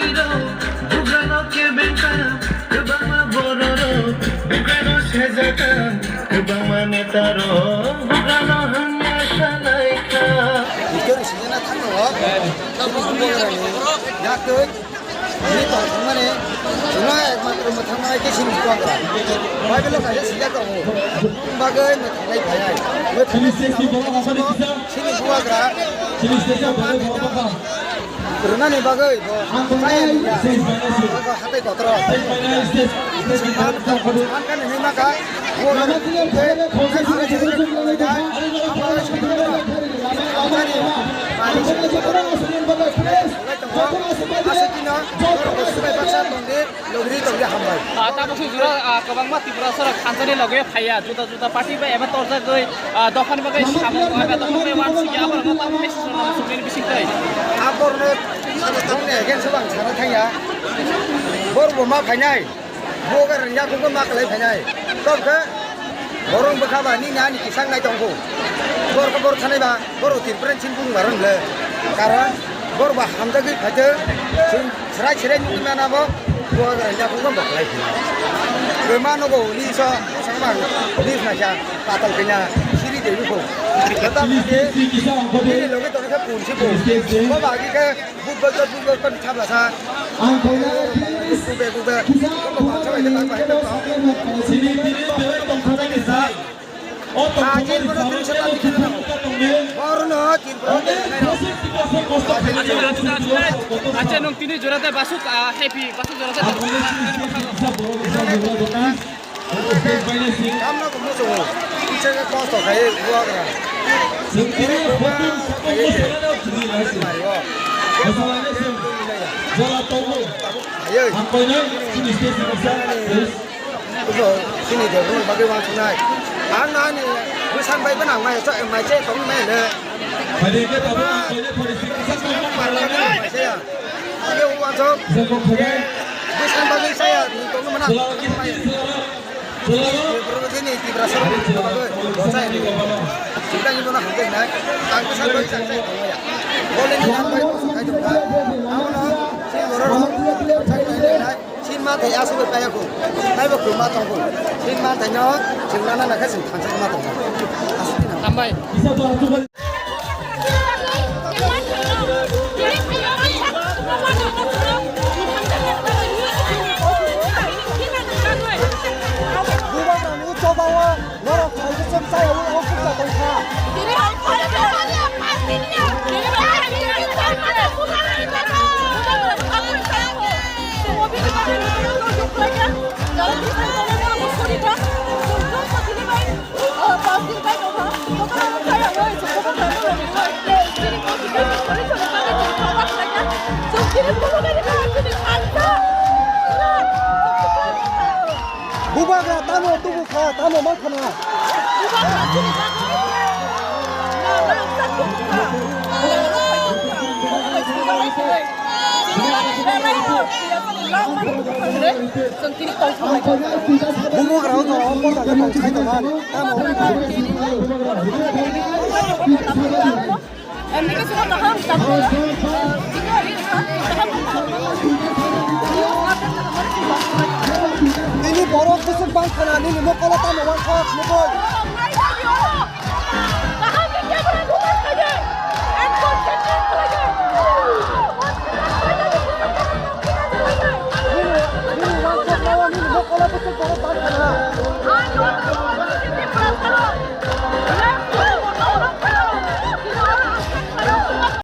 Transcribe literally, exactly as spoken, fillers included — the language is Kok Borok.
Bugrano kebengkha, kwbangma bororok bugrano sejaka, kwbangma netarok bugrano hamya salaikha. Victory season-o thangno, yaktwi, ini tongthokmani, chwngno ekmatro mwthangmani khe sini bubagra. Bible-o kaisa sijak tongo, bagwi mwthangnai phainai. Mwthangnai sini bubagra. Rwnani bagwi bo chaya liya. Bo hatai kotor. Mankha nini maka. Bo aswkino borok bo swbai baksa tongdi. Logri tongdi hambai. Ah, tabuk swi jora, ah, kwbangma Tripura sorok thansani loge phaiya, juda juda party bai eba torjagwi, ah, dophani bagwi samung eba dophani bai wansukya, aborokno tabuk message rwna muchungmani bisingtwi. Aborokno sana tongni against o ang sana thangya. Borok bo ma phainai. Bo ga rwngya kung ma kwlai phainai. Tobkhe borok bwkha ba nini ani kisang nai tongkhu. Borok borok thanai ba. Borok Tripura ni sini bung barang le. Karon borok ba hamjagwi phaitwng, chwng chwrai chwrai nugwi mana bo, bo rang jakung bo kwlai phino. Kwma nogo uli so, sangma uli naikha, patal kanya, siri de bukho. Kata bukhe, bini loge tongkha punsi bo. Bo bagi khe buk buk buk buk buk thabla sa. Buk buk buk buk. Sini tini belai tongthoknai ni sa. Acha, nwng tini jora tei basuk, ah, happy, basuk jora tei. Kamla ko muso. Icha ka kosto khai buagra. Ayo. Bo sini de, bo bagwi wansuknai. Ang ani bwsang bai bwnang mai cha, mai che tong mai le. Mai che ya. Age wansuk. Bwsang bagwi saya ni tong mana. Ni Tiprasa bagwi saya ni. Sida ni mana hangke nai. Ang bwsang bagwi saya tong ya. Bole ni ang bai wansuk kai tong. Ang na si borok sai nai nai. Chin ma thai asuk kaya ko. Nai bo ko ma tong ko. Chin ma thai no, chin na na kha chin thansa ma tong. Hambai. Bubagrani ucho bawo. Norok khaijak chaya ui o kukla tongkha. Bubagra tamo tubu kha, tamo man khana. Bubagra o jora o porda khe tong sai tong man, tamo. Nini borok kusuk bang khana, nini mokolo tamo wangkha, nugui.